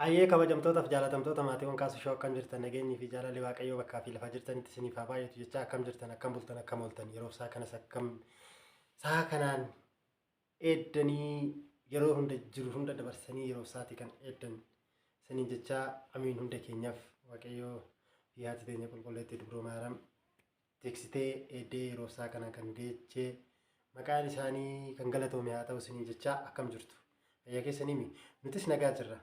Hayyee kabajamtootaaf jaalatamtoota maatiiwwan Kaasuu Show, akkam jirtan? Nageenyii fi jaalalli Waaqayyoo bakkaa fi lafa jirtanitti isiniif haa baay'atu jechaa, akkam jirtan, akkam bultan, akkam ooltan? Yeroo isaa kanas akkam saa kanaan eeddanii, yeroo hunda jiru hunda dabarsanii yeroo isaatii kan eeddan isiniin jechaa, amiin. Hunda keenyaaf Waaqayyoo fi haati teenya qulqulleettii Dubroo Maariyaam tiksitee eeddee yeroo isaa kana kan geechee maqaan isaanii kan galatoome haa ta'u isiniin jechaa, akkam jirtu? Fayyaa keessanii? Nutis nagaa jirra.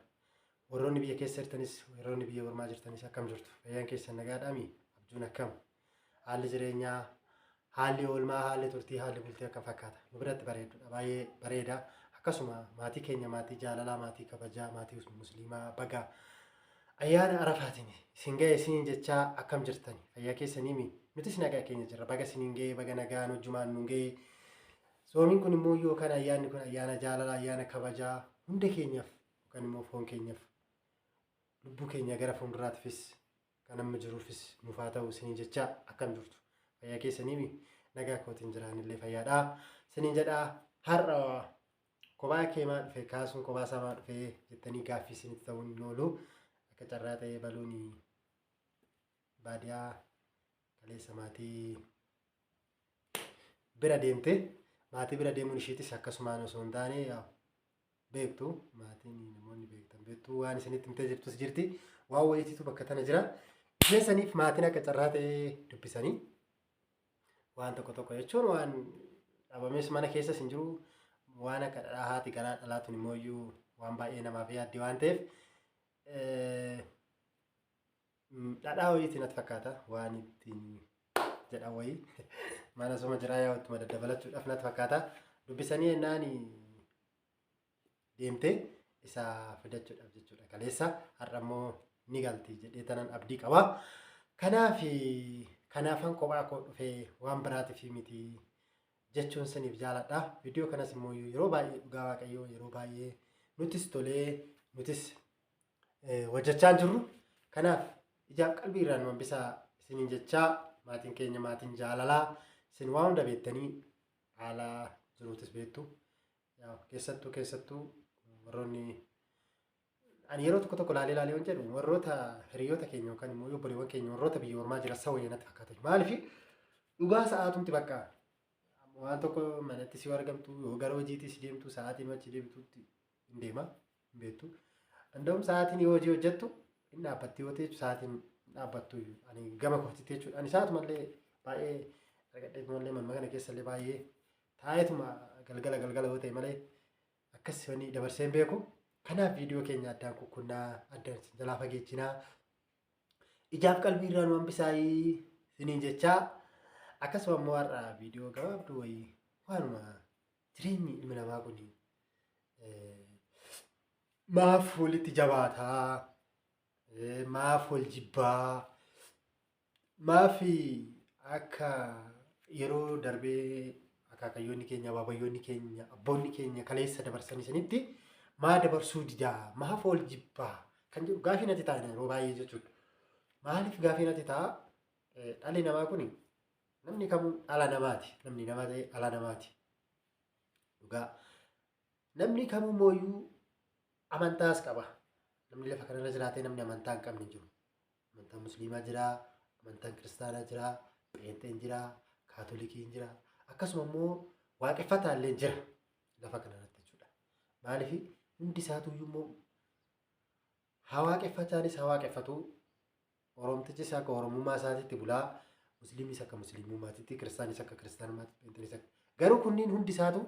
Warroonni biyya keessa jirtanis, warroonni biyya ormaa jirtanis akkam jirtu? Fayyaan keessan nagaadhaami? Abjuun akkam? Haalli jireenyaa, haalli oolmaa, haalli turtii, haalli bultii akkam fakkaata? Nu biratti bareedudha, baay'ee bareeda. Akkasuma maatii keenya, maatii jaalalaa, maatii kabajaa, maatii musliimaa, baga ayyaana Arafaatiin isin ga'e isiniin jechaa, akkam jirtani? Fayyaa keessaniimi? Nutis nagaa keenya jirra. Baga isiniin ga'e, baga nagaan hojjumaan nuun ga'e. Soomiin kun immoo yookaan ayyaanni kun ayyaana jaalalaa, ayyaana kabajaa hunda keenyaaf yookaan immoo foon keenyaaf, lubbuu keenya gara fuulduraatiifis kan amma jiruufis nuuf haa ta'u isiniin jechaa, akkam jirtu? Fayyaa keessaniimi? Nagaa kootiin jiraanillee fayyaadhaa isiniin jedhaa. Har'a kophaa kee maa dhufe kaasuun, kophaa isaa maa dhufe jettanii gaaffii isinitti ta'uun hin oolu. Akka carraa ta'ee baluun baadiyaa kaleessa maatii bira deemte. Maatii bira deemuun ishiitis akkasumaan osoo hin taane, beektu, maatiin namoonni beektan beektu, waan isinitti himtee jirtus jirti, waan wayiititu bakka tana jira. Isheen saniif maatiin akka carraa ta'ee dubbisanii waan tokko tokko jechuun waan dhabames mana keessas hin jiru, waan akka dhadhaa haati garaa dhalaatuun immoo iyyuu waan baay'ee namaaf yaaddi waan ta'eef, dhadhaa wayiitiin natti fakkaata, waan ittiin jedhan wayii mana suma jiraa yaa ittuma daddabalachuudhaaf natti fakkaata. Dubbisanii ennaan deemtee isa fidachuudhaaf jechuudha kaleessa. Har'a immoo ni galti jedhee tanan abdii qaba. Kanaaf kanaafan kophaa koo dhufee, waan biraatiif miti jechuun siniif jaaladha. Viidiyoo kanas immoo yeroo baay'ee, dhugaa Waaqayyoo, yeroo baay'ee nutis tolee nutis hojjechaa jirru. Kanaaf ijaaf qalbii irraa nu hambisaa isiniin jechaa, maatiin keenya, maatiin jaalalaa, isin waa hunda beektanii haala jiruutis beektu. Keessattuu keessattuu warroonni ani yeroo tokko tokko laalee laalee waan jedhu, warroota hiriyoota keenya yookaan immoo obboleewwan keenya warroota biyya ormaa jiran sa wayya natti fakkaata. Maaliif? Dhugaa sa'aatumti bakka waan tokko manatti si argamtu, yoo gara hojiitti si deemtu, sa'aatiin achi deemtutti hin deema, hin beektu. Danda'um sa'aatiin yoo hojii hojjettu hin dhaabbatti yoo ta'e, sa'aatiin hin dhaabbattu. Ani gama kootitti jechuudha. Ani sa'aatumallee baay'ee argadhee mallee manuma kana keessallee baay'ee taa'eetuma galgala galgala yoo ta'e malee akkas wanni dabarsee hin beeku. Kanaaf viidiyoo keenya addaan kukkunnaa, addaan jalaa fageechinaa. Ijaaf qalbii irraa nu hambisaayii isiniin jechaa, akkasuma immoo har'a viidiyoo gabaabduu wayii waanuma jireenyi ilmi namaa kun maaf walitti jabaataa, maaf wal jibbaa, maaf akka yeroo darbee akaakayyoonni keenya, abaabayyoonni keenya, abboonni keenya kaleessa dabarsanii sanitti maa dabarsuu didaa, maaf wal jibbaa kan jedhu gaafii natti ta'a yeroo baay'ee jechuudha. Maaliif gaafii natti ta'a? Dhalli namaa kun, namni kamuu dhala namaati. Namni nama ta'e dhala namaati. Dhugaa. Namni kamuu mooyyuu amantaas qaba. Namni lafa kanarra jiraatee namni amantaa hin qabne hin jiru. Amantaan musliimaa jira, amantaan kiristaanaa jira, pheenxeen jira, kaatolikiin jira. Akkasuma immoo waaqeffataa illee jira lafa kanarratti jechuudha. Maaliif? Hundi isaatuyyuu immoo haa waaqeffataanis haa waaqeffatu. Oromtichis akka oromummaa isaatiitti bulaa, musliimis akka musliimummaatitti, kiristaanis akka kiristaanummaatti, pheenxeenis akka. Garuu kunniin hundi isaatu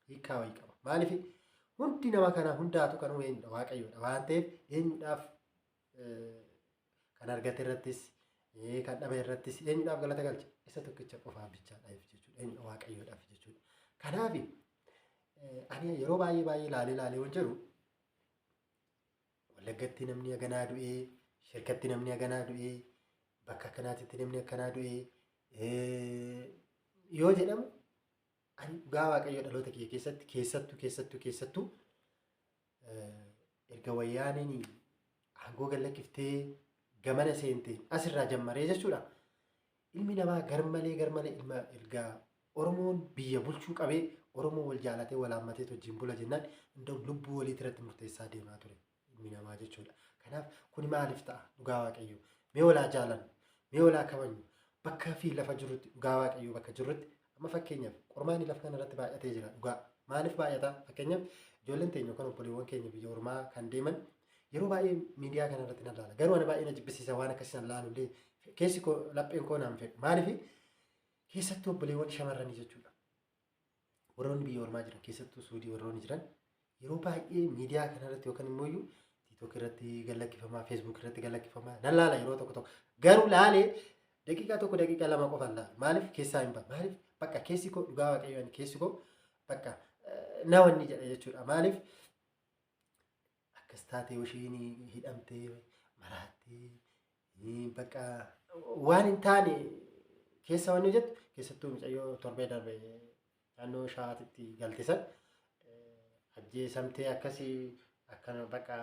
hiikkaa wayii qaba. Maaliif? Hundi nama kana hundaatu kan uume eenyudha? Waaqayyoodha. Waan ta'eef eenyudhaaf kan argate irrattis, kan dhabe irrattis eenyudhaaf galata galcha? Isa tokkicha qofaaf bichaadhaaf jechuudha. Eenyudha? Waaqayyoodhaaf jechuudha. Kanaaf ani yeroo baay'ee baay'ee laalee laalee waan jedhu, Wallaggatti namni haganaa du'ee, Shirkatti namni haganaa du'ee, bakka akkanaatitti namni akkanaa du'ee yoo jedhamu, ani dhugaa Waaqayyoo dhaloota kiyya keessatti keessattuu keessattuu keessattuu erga Wayyaaneen aangoo gallakkiftee gamana seente asirraa jammaree jechuudha. Ilmi namaa garmalee garmalee ilma erga Oromoon biyya bulchuu qabee, Oromoo wal jaalatee wal haammatee wajjin bula jennaan, danda'u lubbuu waliitti irratti murteessaa deemaa ture. Ilmi namaa jechuudha. Kanaaf kuni maaliif ta'a dhugaa Waaqayyoo? Mee walaa jaalannu, mee walaa kabajnu, bakka fi lafa jirrutti dhugaa Waaqayyoo bakka jirrutti amma fakkeenyaaf qormaanni lafa kana irratti baay'atee jira dhugaa. Maaliif baay'ata? Fakkeenyaaf ijoolleen teenya yookaan obboleewwan keenya biyya ormaa kan deeman yeroo baay'ee miidiyaa kana irratti nan laala. Garuu ana baay'ee na jibbisiisa waan akkasii nan laalu illee keessi koo lapheen koo naan fedhu. Maaliif keessattuu obboleewwan shamarranii jechuudha. Warroonni biyya ormaa jiran keessattuu Suudii warroonni jiran yeroo baay'ee miidiyaa kana irratti yookaan immoo iyyuu TikTok irratti gallakkifamaa, Facebook irratti gallakkifamaa nan laala yeroo tokko tokko. Garuu laalee daqiiqaa tokko daqiiqaa lama qofaan laala. Maaliif keessaa hin ba'a? Maaliif bakka keessi koo dhugaa Waaqayyoon keessi koo bakka na wanni jedha jechuudha. Maaliif akkas taatee ishiin hidhamtee maraattee bakka waan hin taane keessa wanni jettu keessattuu mucayyoo torbee darbe naannoo shaatitti galte san ajjeesamtee akkasii akkana bakka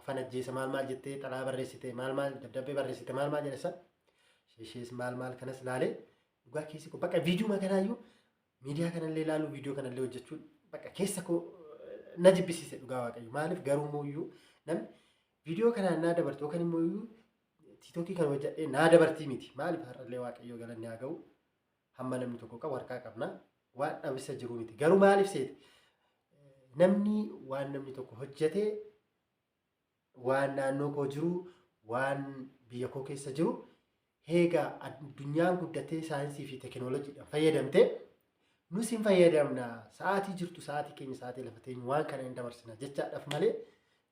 ofan ajjeesa maal maal jettee xalaa barreessite maal maal dabdabbee barreessite maal maal jedhe san ishees maal maal kanas laalee dhugaa keessi koo bakka viidiyoo kanaayyuu miidiyaa kanallee ilaaluu viidiyoo kanallee hojjechuun bakka keessa koo na jibbisiise dhugaa Waaqayyo. Maaliif garuu mooyyuu namni viidiyoo kanaan naa dabartu yookaan immoo iyyuu tiitookii kana hojjedhee naa dabartii miti. Maaliif har'allee Waaqayyo galanni haa ga'u hamma namni tokko qabu harkaa qabna waan dhabisa jiru miti. Garuu maaliif seete namni waan namni tokko hojjete waan naannoo koo jiru waan biyya koo keessa jiru heega addunyaan guddatee saayinsii fi teekinooloojiidhaan fayyadamte nus hin fayyadamna sa'aatii jirtu sa'aatii keenya sa'aatii lafa teenyu waan kana hin dabarsina jechaadhaaf malee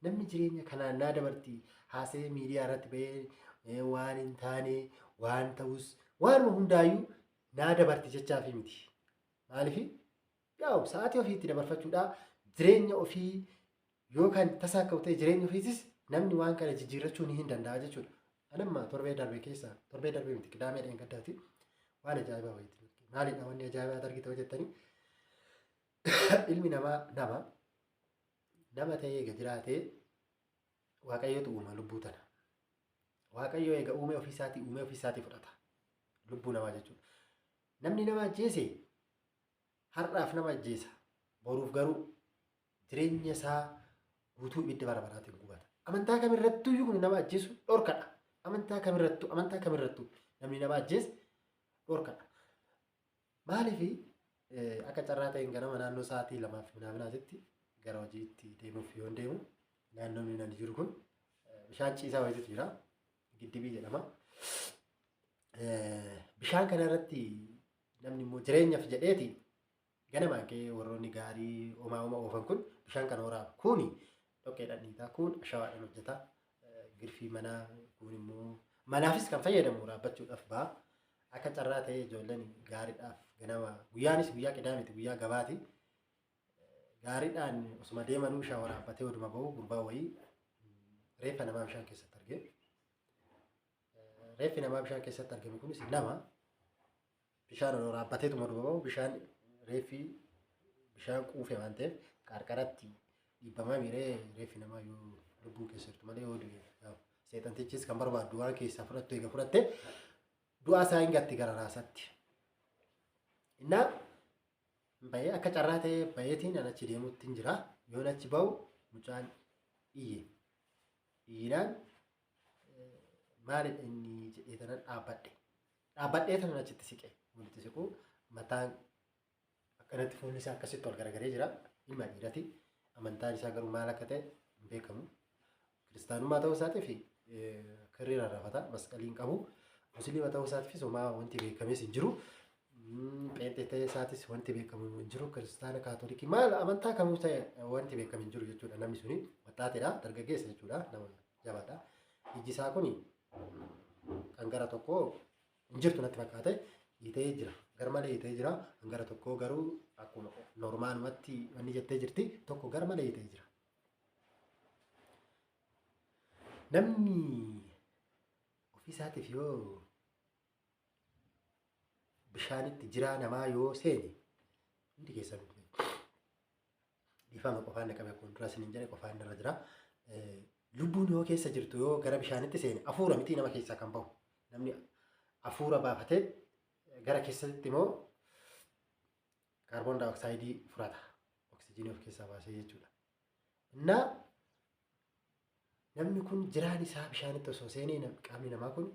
namni jireenya kanaan naa dabarti haasa'ee miidiyaa irratti bahee waan hin taane waan ta'us waanuma hundaayyuu naa dabarti jechaafi miti. Maaliif yaa'u sa'aatii ofiitti dabarfachuudhaa jireenya ofii yoo kan tasaa akka ta'e jireenya ofiitis namni waan kana jijjiirrachuu ni hin danda'a jechuudha. Anamma torbee darbe keessa torbee darbe miti qidaamee dheengaddaati waan ajaa'ibaa wayiiti. Maalidha wanni ajaa'ibaa argite hojjettanii ilmi namaa nama nama ta'ee eega jiraatee Waaqayyotu uuma lubbuu tana. Waaqayyo eega uumee ofiisaatii uumee ofiisaatii fudhata. Lubbuu namaa jechuudha. Namni nama ajjeese har'aaf nama ajjeesa. Boruuf garuu jireenya isaa guutuu ibidda bara baraatiin gubata. Amantaa kamirrattuu iyyuu kun nama ajjeesu dhorkadha. Amantaa kamirrattuu amantaa kamirrattuu namni nama ajjeese dhorkadha. Maaliif akka carraa ta'een ganama naannoo sa'aatii lamaaf minaaminaatitti gara hojiitti deemuuf yoon deemu naannoo inni jiru kun bishaan ciisaa wayiitu jira. Giddibii jedhama. Bishaan kana irratti namni immoo jireenyaaf jedheeti ganamaan ka'ee warroonni gaarii homaa homaa oofan kun bishaan kana waraaba. Kuni dhoqqeedhaan dhiitaa, kun ashawaadhaan hojjeta. Girfii manaa kun immoo manaafis kan fayyadamu waraabbachuudhaaf ba'a. Akka carraa ta'ee ijoolleen gaariidhaaf ganama guyyaanis guyyaa qidaamiti guyyaa gabaati. Gaariidhaan osuma deemanuu bishaan waraabbatee oduma bahu gurbaa wayii reeffa namaa bishaan keessatti arge. Reeffi namaa bishaan keessatti argame kunis nama bishaan waraabbateetuma oduma bahu bishaan reeffi bishaan quufe waan ta'eef qarqaratti dhiibbamaa miiree reeffi namaa yoo lubbuun keessa jirtu malee yoo du'e seexantichis kan barbaaddu waan keessaa fudhattu eega fudhatte du'aa isaa hin gatti gara raasatti. Innaa bahee akka carraa ta'ee baheetiin an achi deemutti hin jira. Yoon achi bahu mucaan iyye. Iyyinaan maalidha inni jedhee tanan dhaabbadhe. Dhaabbadhee tanan achitti siqe. Walitti siqu mataan akkanatti fuulli isaa akkasitti ol garagaree jira. Ilma dhiirati. Amantaan isaa garuu maal akka ta'e hin beekamu. Kiristaanummaa ta'uu isaatiif kirrii rarrafata masqalii hin qabu. Musliima ta'uu isaatiifis homaa wanti beekames hin jiru. Pheenxee ta'ee isaatis wanti beekamu hin jiru. Kiristaana Kaatolikii maal amantaa kamuu ta'e wanti beekamu hin jiru jechuudha. Namni suni waxxaateedha. Dargaggeessa jechuudha. Nama jabaadha. Ijji isaa kuni kan gara tokkoo hin jirtu natti fakkaate hiitee jira. Garmalee hiitee jira. Kan gara tokkoo garuu akkuma normaalumatti wanni jettee jirti tokko garmalee hiitee jira. Namni ofii isaatiif yoo bishaanitti jiraa namaa yoo seene hundi keessan dhiifama qofaan na qabe akkuma duraa isiniin jedhe qofaan irra jira. Lubbuun yoo keessa jirtu yoo gara bishaanitti seene hafuura mitii nama keessaa kan bahu. Namni hafuura baafatee gara keessatti immoo kaarboon daayooksaayidii furata. Oksijiinii of keessaa baasee jechuudha. Innaa Namni kun jiraan isaa bishaanitti osoo seenee qaamni namaa kun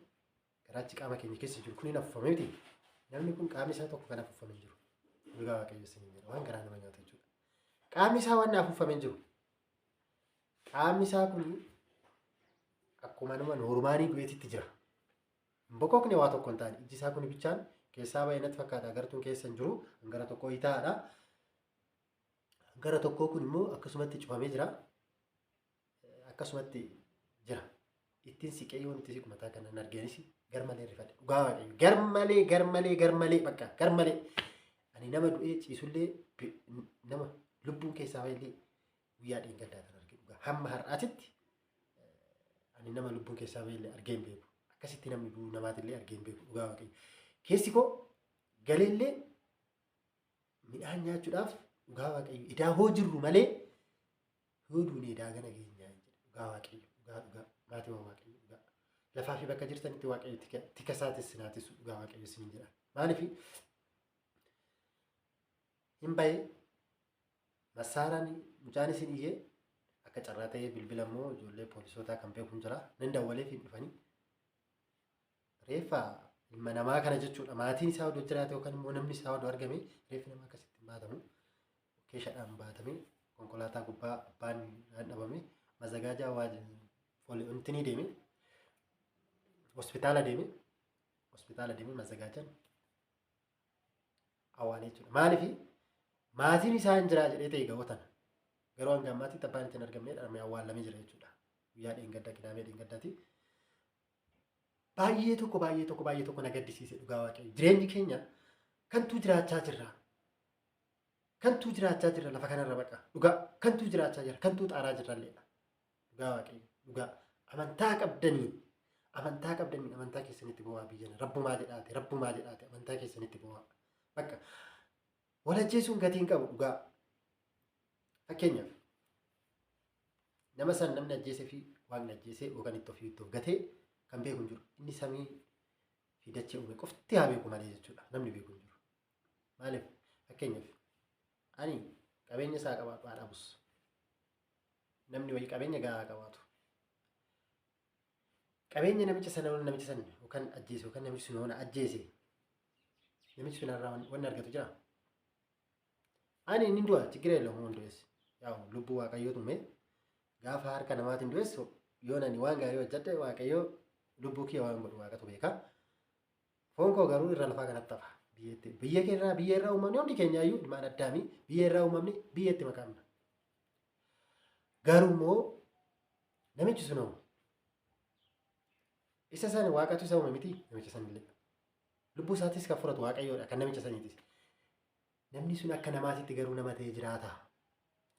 garaachi qaama keenya keessa jiru kun hin afuufame miti. Namni kun qaamni isaa tokko kan afuufame hin jiru. Dhugaa Waaqayyo isiniin jedha waan garaa nama nyaatu jechuudha. Qaamni isaa waan afuufame hin jiru. Qaamni isaa kun akkuma nama noormaanii du'eetitti jira. Hin boqoqne waa tokko hin taane. Iji isaa kun bichaan keessaa ba'e natti fakkaata. Agartuun keessa hin jiru. Gara tokkoo hitaadha. Gara tokkoo kun immoo akkasumatti cufamee jira. Akkasumatti jira. Ittiin siqee yoon itti siqu mataa kana hin argeenis garmalee rifadhe. Dhugaa Waaqayyo. Garmalee garmalee garmalee bakka garmalee. Ani nama du'ee ciisullee nama lubbuun keessaa ba'ellee guyyaa dheengaddaa kan arge dhugaa. Hamma har'aatitti ani nama lubbuun keessaa ba'ellee argee hin beeku. Akkasitti namni du'uu namaatillee argee hin beeku dhugaa Waaqayyo. Keessi koo galeellee midhaan nyaachuudhaaf dhugaa Waaqayyo idaa hoo jirru malee yoo duune idaa gana geenyaa hin jedhe dhugaa Waaqayyo dhugaa dhugaa maatiiwwan Waaqayyo dhugaa lafaa fi bakka jirtanitti Waaqayyo tika isaatis sinaa tisu dhugaa Waaqayyo isiniin jedha. Maaliif hin bahe massaaraan mucaan isin iyyee akka carraa ta'ee bilbila immoo ijoollee poolisootaa kan beeku hin jira nan dawwaleef hin dhufanii reeffa ilma namaa kana jechuudha maatiin isaa odoo jiraate yookaan immoo namni isaa odoo argame reeffi namaa akkasitti hin baatamu keeshaadhaan baatamee konkolaataa gubbaa abbaan dhabame mazagaajaa waa intinii deeme hospitaala deeme hospitaala deeme mazagaajaan awwaale jechuudha. Maaliif maatiin isaa hin jiraa jedhee ta'e ga'oo tana. Garuu hanga ammaatti abbaan itti hin argamne dhabamee awwaalamee jira jechuudha. Guyyaa dheengaddaa qidaamee dheengaddaati. Baay'ee tokko baay'ee tokko baay'ee tokko na gaddisiise dhugaa Waaqayyo. Jireenyi keenya kantuu jiraachaa jirra. Kantuu jiraachaa jirra lafa kanarra baqa. Dhugaa kantuu jiraachaa jira kantuu xaaraa jirra illeedha. Dhugaa Waaqayyo dhugaa amantaa qabdaniin amantaa qabdaniin amantaa keessanitti bu'aa biyyana rabbumaa jedhaate rabbumaa jedhaate amantaa keessanitti bu'aa. Bakka wal ajjeesuun gatii hin qabu dhugaa. Fakkeenyaaf nama san namni ajjeesee fi waaqni ajjeesee yookaan itti ofii itti of gatee kan beeku hin jiru. Inni samii fi dachee uume qofti haa beeku malee jechuudha. Namni beeku hin jiru. Maaliif fakkeenyaaf ani qabeenya isaa qabaadhu haa dhabus. Namni wayii qabeenya gahaa qabaatu. Qabeenya namicha sana namicha sana yookaan ajjeese yookaan namichi sun yoona ajjeese namichi sun irraa wanni argatu jira. Ani inni du'a chiggiree የለውም hundi du'es. Yaa'u lubbuu Waaqayyootu uume gaafa harka namaatiin du'es yoon ani waan gaarii hojjedhe Waaqayyoo lubbuu kiyya waan godhu Waaqatu beeka. Foon koo garuu irra lafaa kanatti hafa. Biyyeetti biyya keerraa biyya irraa uumamne hundi keenyaayyuu ilmaan addaamii biyya irraa uumamne biyyeetti makamna. Garuu immoo namichi sun hoo isa sana Waaqatu isa uume miti namicha sanillee. Lubbuu isaatis kan fudhatu Waaqayyoodha kan namicha saniitis. Namni sun akka namaatitti garuu nama ta'ee jiraata.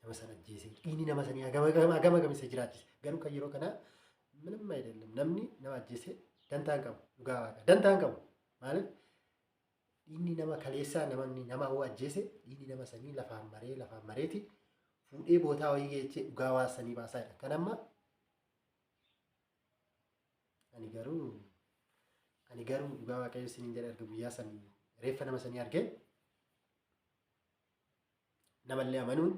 Nama sana ajjeese dhiigni nama sanii hagam hagam hagam isa jiraachise. Garuu kan yeroo kanaa ምንም አይደለም. Namni nama ajjeese dantaa hin qabu. Dhugaa Waaqa dantaa hin qabu. Maaliif dhiigni nama kaleessaa namni nama hoo ajjeese dhiigni nama sanii lafaan maree lafaan mareeti fuudhee bootaa wayii geechee dhugaa waa sanii baasaa jedha. Kan amma ani garuu dhugaa Waaqayyo isiniin jedha erga guyyaa san reeffa nama sanii argee namallee amanuun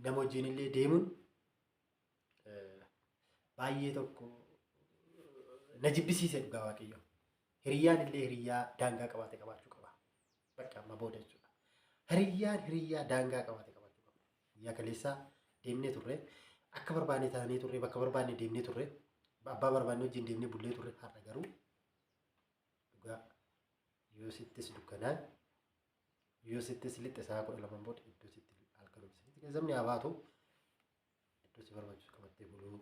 nama wajjin illee deemuun baay'ee tokko na jibbisiise dhugaa Waaqayyo. Hiriyyaan illee hiriyyaa daangaa qabaate qabaachuu qaba. Bakka amma booda jechuudha. Hiriyyaan hiriyyaa daangaa qabaate qabaachuu qaba. Guyyaa kaleessaa deemnee turre akka barbaanne taanee turre bakka barbaanne deemnee turre abbaa barbaanne wajjin deemnee bullee turre har'a garuu dhugaa yoo sittis dukkanaan yoo sittis lixxe sa'a 12 booda iddoo sitti halkan sitti keessamni haa baatu iddoo si barbaachisu qabattee buluu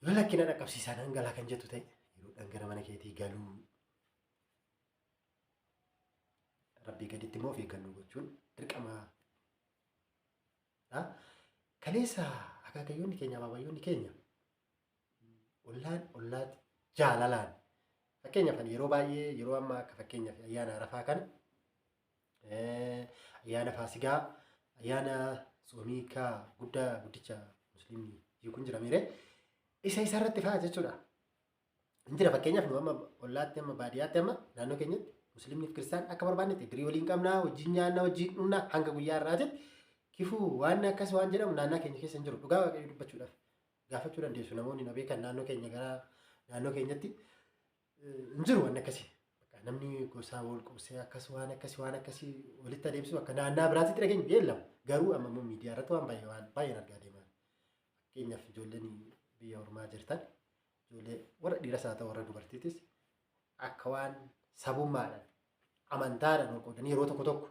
yoo lakkina dhaqqabsiisaa dhangalaa kan jettu ta'e yeroo dhangala mana keetii galuu rabbii gaditti immoo of eeggannoo gochuun dirqama. Kaleessa akaakayyoonni keenya abaabayyoonni keenya ollaan ollaatti jaalalaan fakkeenyaaf ani yeroo baay'ee yeroo ammaa akka fakkeenyaaf ayyaana Arafaa kana ayyaana Faasigaa ayyaana Tsoomiikaa guddaa guddicha musliimni hiikuun jira miire isa isarratti fa'a jechuudha. Hin jira fakkeenyaaf nu amma ollaatti amma baadiyyaatti amma naannoo keenyatti musliimni fi kiristaan akka barbaannetti dirii waliin qabnaa wajjin nyaannaa wajjin dhugnaa hanga guyyaa har'aatitti Kifuu waan akkas waan jedhamu naannaa keenya keessa hin jiru. Dhugaa Waaqayyo dubbachuudhaaf gaafachuu dandeessu namoonni na beekan naannoo keenya gara naannoo keenyatti hin jiru waan akkasii. Namni gosaa wal qubsee akkas waan akkasii waan akkasii walitti adeemsisu akka naannaa biraatitti dhageenyu beellamu. Garuu amma immoo miidiyaa irratti waan baay'ee waan baay'een argaa deemaa. Fakkeenyaaf ijoolleen biyya ormaa jirtan ijoollee warra dhiiras haa ta'u warra dubartiitis akka waan sabummaadhaan amantaadhaan wal qoodanii yeroo tokko tokko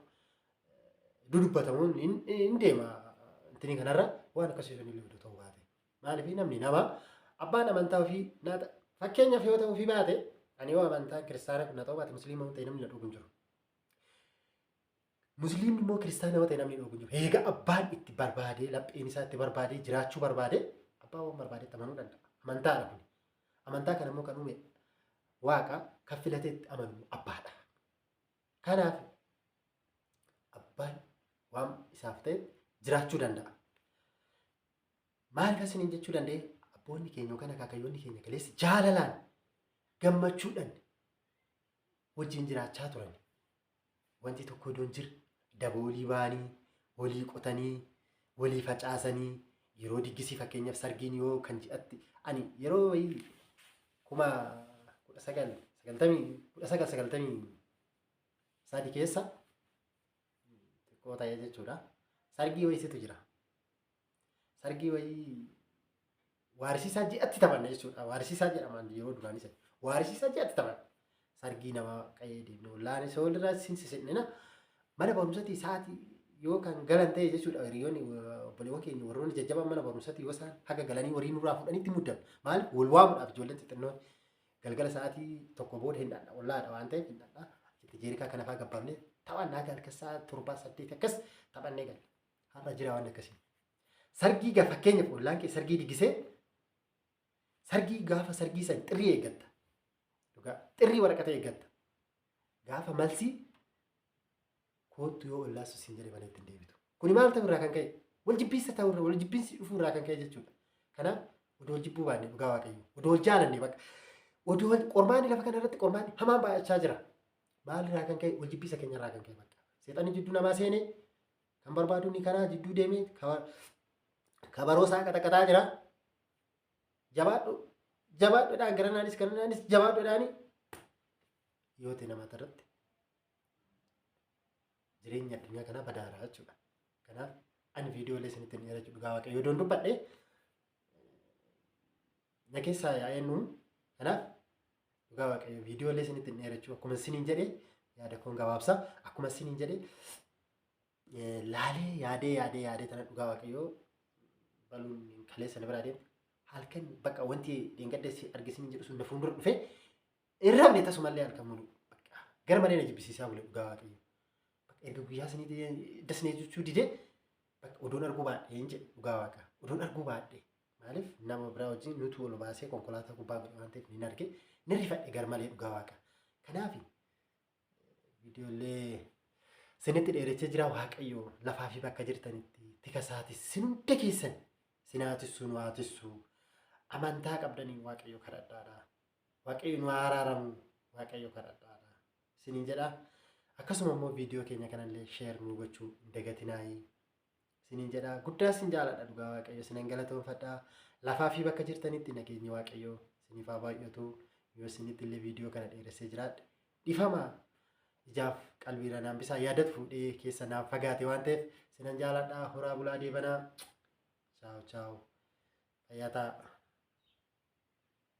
dudubbatamuun hin deema. Intini kanarra waan akkasii sun illee odoo ta'uu baate. Maaliif namni nama abbaan amantaa ofii fakkeenyaaf yoo ta'u ofii baate ani yoo amantaa kiristaana kun na ta'uu baate musliima yoo ta'e namni na dhugu hin jiru. Musliimni immoo kiristaana yoo ta'e namni dhugu hin jiru. Eega abbaan itti barbaadee lapheen isaa itti barbaadee jiraachuu barbaadee abbaan waan barbaadetti amanuu danda'a. Amantaadha kun. Amantaa kana immoo kan uume Waaqa kan filatee itti amanu abbaadha. Kanaaf abbaan waan isaaf ta'e jiraachuu danda'a. Maaliif isiniin jechuu danda'e? Abboonni keenya yookaan akaakayyoonni keenya kaleessa jaalalaan gammachuudhaan wajjin jiraachaa turan. Wanti tokko iddoo hin jirre daboolii ba'anii, walii qotanii, walii facaasanii, yeroo diggisii fakkeenyaaf sargiin yoo kan ji'atti ani yeroo wayii 1993 keessa xiqqoo ta'ee jechuudha. Sargii wayisitu jira. Sargii wayii waarisiisaa ji'atti taphanna jechuudha. Waarisiisaa jedhaman yeroo duraanii sana. Waarisiisaa ji'atti taphanna. Sargii nama qa'ee deemne ollaanis walirraa sinsisinna. Mana barumsatti sa'aatii yoo kan galan ta'e jechuudha hiriyoonni obboleewwan keenya warroonni jajjabaan mana barumsatti yoo isaan haga galanii horii nurraa fudhanitti muddamu. Maaliif wal waamuudhaaf ijoolleen xixinnoon galgala sa'aatii 1 booda hin dhadha ollaadha waan ta'eef hin dhadha. Achitti jeerikaa kana fa'aa gabbaafnee taphannaa haga halkan sa'a 7 8 akkas taphannee galla. Har'a jira waan akkasii. Sargii gaa fakkeenyaaf ollaan kee sargii diggisee sargii gaafa sargii san xirrii eeggatta. Dhugaa xirrii waraqata eeggatta. Gaafa malsii koottu yoo ollaa sun siin jedhe malee ittiin deebitu. Kuni maal ta'u irraa kan ka'e? Wal jibbiinsa ta'u irraa wal jibbiinsi dhufuu irraa kan ka'e jechuudha. Kanaaf odoo wal jibbuu baanne dhugaa Waaqayyo. Odoo wal jaalanne bakka. Odoo wal qormaanni lafa kana irratti qormaanni hamaan baay'achaa jira. Maal irraa kan ka'e? Wal jibbiinsa keenya irraa kan ka'e bakka. Seexanni jidduu namaa seenee kan barbaadu ni kanaa jidduu deemee kabaroo isaa qaxaqaxaa jira. Jabaadhu jabaadhuudhaan garanaanis garanaanis jabaadhuudhaani yoo ta'e nama irratti jireenya addunyaa kanaa badaaraa jechuudha. Kanaaf ani viidiyoolee isinitti hin dheerachuu dhugaa Waaqayyo odoon dubbadhe na keessaa yaa'ee nuun kanaaf dhugaa Waaqayyo viidiyoolee isinitti hin dheerachuu akkuma isiniin jedhe yaada koon gabaabsa akkuma isiniin jedhe laalee yaadee yaadee yaadee tana dhugaa Waaqayyoo baluun kaleessa na biraa deemte halkan bakka wanti dheengadda argisiniin jedhu sun na fuuldura dhufe hin rafne tasumallee halkan mulu bakka gara malee na jibbisiisaa bule dhugaa Waaqayyo. Bakka erga guyyaa sanii dasnee jechuu didee bakka odoon arguu baadhee hin jedhe dhugaa Waaqa odoon arguu baadhee maaliif nama biraa wajjin nutu ol baasee konkolaataa gubbaa godhe waan ta'eef ni arge ni rifadhe gar malee dhugaa Waaqa. Kanaaf viidiyoolee sinitti dheerechee jira Waaqayyo lafaa fi bakka jirtanitti tika isaatis sin hunda keessan sinaatissu nu haatissu amantaa qabdanii Waaqayyo kadhadhaadha. Waaqayyo nu haa araaramu Waaqayyo kadhadhaadha. Sinin jedha. Akkasuma immoo viidiyoo keenya kanallee sheer nu gochuu hin dagatinaayii. Sinin jedha. Guddaa sin jaaladha dhugaa Waaqayyo sinan galatoonfadha. Lafaa fi bakka jirtanitti nageenyi Waaqayyo siniif haa baay'atu. Yoo isinitti illee viidiyoo kana dheeressee jiraadhe dhifama ijaaf qalbiirra naan bisaa yaadatu fuudhee keessa naaf fagaate waan ta'eef sinan jaaladha. Horaa bulaa deebanaa. Chaaw chaaw. Fayyaa ta'a.